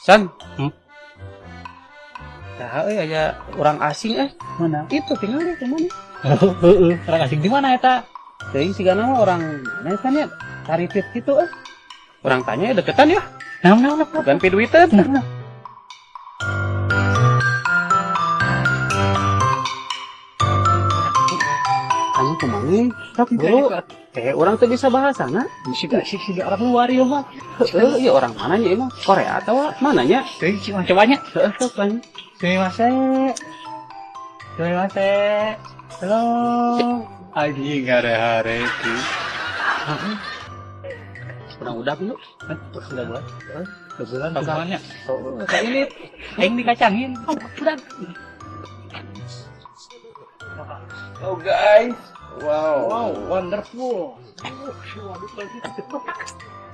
San. Nah, euy, aya orang asing eh. Mana? Itu tinggal di mana? Heeh, orang asing di mana eta? Teuing sigana mah orang mana kan ya? Tarifit gitu eh. Orang tanya ya deketan ya. Naon naon naon. Bukan piduiteun. Nah. Tanya kumaha? Sok bro. Orang tuh bisa bahasana. Siga siga orang luar ieu mah. Heeh, iya orang mana nya emang? Korea atau mananya? Teuing cuma cobanya. Heeh, sok tanya. Sumimasen. Sumimasen. Halo. Anjing hare-hare ki. Kurang udah dulu. Udah bulan. Udah bulan bulannya. Kayak ini. Aing dikacangin. Oh, udah. Oh guys, wow, Wow, wonderful.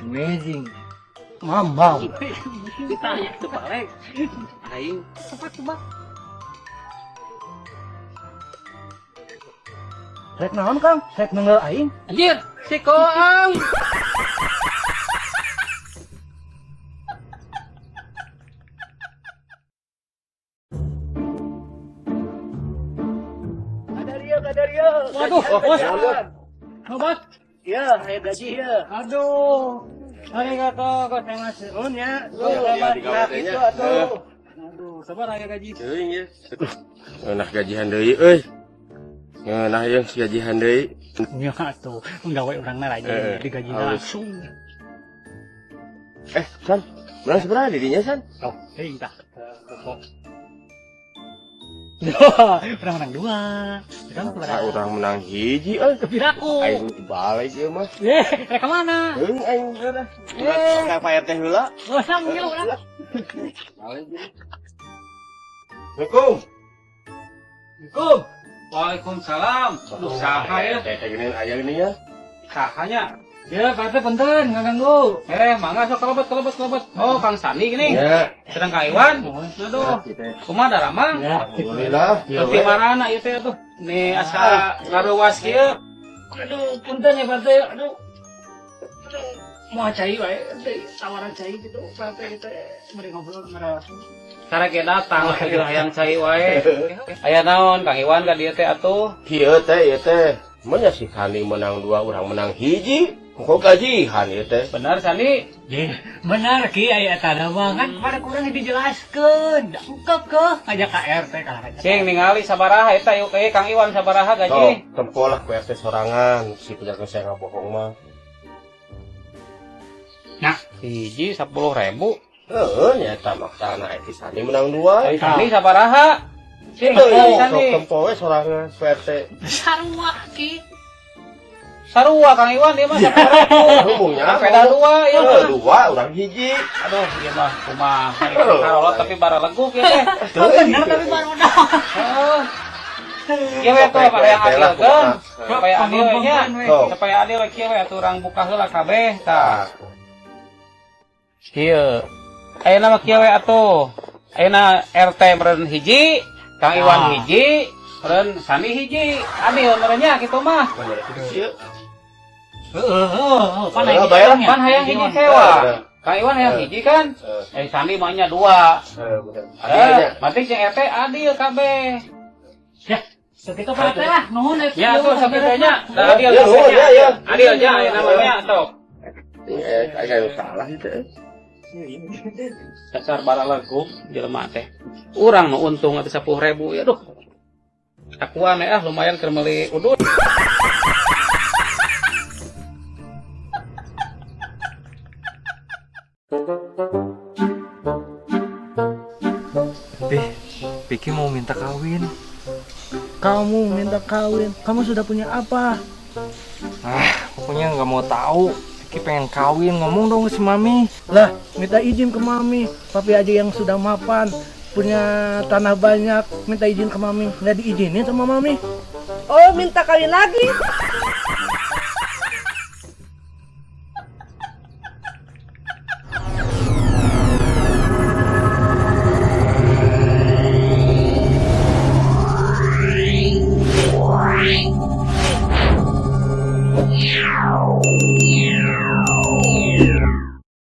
Amazing. Mamau. Ditanya tuh Pak Lek. Aing Tebak-tebak. Rek naon Kang? Rek nenggel aing. Anjir, si Koang. Kadario, kadario. Waduh, bos. Oh, bos. Ya, aya gaji ya. Aduh. Arigato gozaimasu. Nuhun ya. Iya, Nah, gitu atuh. Aduh, sabar aya gaji. Teuing ya. Ngeunah gajihan deui euy. Ngeunah ieu gajihan deui. Nya atuh, nggawe urangna rajin digaji Halus. langsung. San, menang seberapa dirinya San? Oh, teuing tah. Pokok. Urang menang dua. Urang Ah, sabaraha? urang menang hiji euy. Kepiraku. Aing balik ieu mah. Eh, rek ka mana? Teuing aing udah. Ka Pak RT heula. Oh, sang ieu urang. Balik. Assalamualaikum. Assalamualaikum. Waalaikumsalam. Aduh, saha ya? Teh teh gini aya gini ya. Sahanya. Ya, Pak RT punten, ngaganggu. Mangga sok kelebet kelebet kelebet. Oh, Kang Sani gini. Ya. Sedang Kang Iwan. Aduh, kumaha daramang? Ya. Alhamdulillah. Terus marana ieu teh atuh. Nih asa ngaruas kieu. Aduh, punten ya Pak RT. Aduh. Aduh, mau cai wae, teh tawaran cai gitu. Pak RT teh mari ngobrol mari. Cara ge datang lagi hayang cai wae. Aya naon Kang Iwan ka dieu teh atuh? Kieu teh ieu teh. Mun si Sani menang dua, urang menang hiji. Kok gajihan ieu teh? Bener Sani? Ye, benar ki aya eta mah kan pada kurang dijelaskeun. Kekeh ngajak ka RT kalah ngajak. Sing ningali sabaraha eta yuk Kang Iwan sabaraha Sok, gaji? tempo lah ku RT sorangan. Si penjaga saya ngabohong mah. Nah, Hiji 10.000. Heeh, nyata maksana si Sani menang dua. Ari Sani sabaraha? Sing Heuh, Sani. sok tempo we sorangan ku RT. Sarua ki. Sarua Kang Iwan dia mah 10.000. Hubungnya Sepeda dua ieu mah. Dua urang hiji. Aduh, ieu mah kumaha karolot tapi baraleguk ya teh. Bener tapi baru dah. Heeh. Kieu we atuh supaya adil kan. Supaya adil we nya. Sok. Supaya adil we kieu we atuh urang buka heula kabeh tah. Kieu. Ayeuna mah kieu we atuh. Ayeuna RT meureun hiji, Kang Iwan hiji, meureun Sani hiji. Adil meureun nya kitu mah. Ieu. Heeh, heeh, pan Heeh, hayang bayar. hiji Pan hayang hiji sewa. Kang Iwan hayang hiji kan? Sani mah nya dua. Heeh, bener. Adilnya. Berarti sing RT adil kabeh. Ya, segitu Pak RT lah, nuhun eta. Ya tuh sakitu nya. Da adil Ya, nuhun, kabeh nya. ya, ya. Adil nya ayeuna mah nya sok. Kayak salah itu. Dasar baraleguk jelema teh. Urang nu untung atuh 10.000 ya duh. Akuan ah lumayan keur meuli udut. Pih, Piki mau minta kawin. Kamu minta kawin, kamu sudah punya apa? Ah, pokoknya nggak mau tahu. Piki pengen kawin, ngomong dong ke si Mami. Lah, minta izin ke mami. Papi aja yang sudah mapan, punya tanah banyak, minta izin ke mami. Nggak diizinin sama mami. Oh, minta kawin lagi.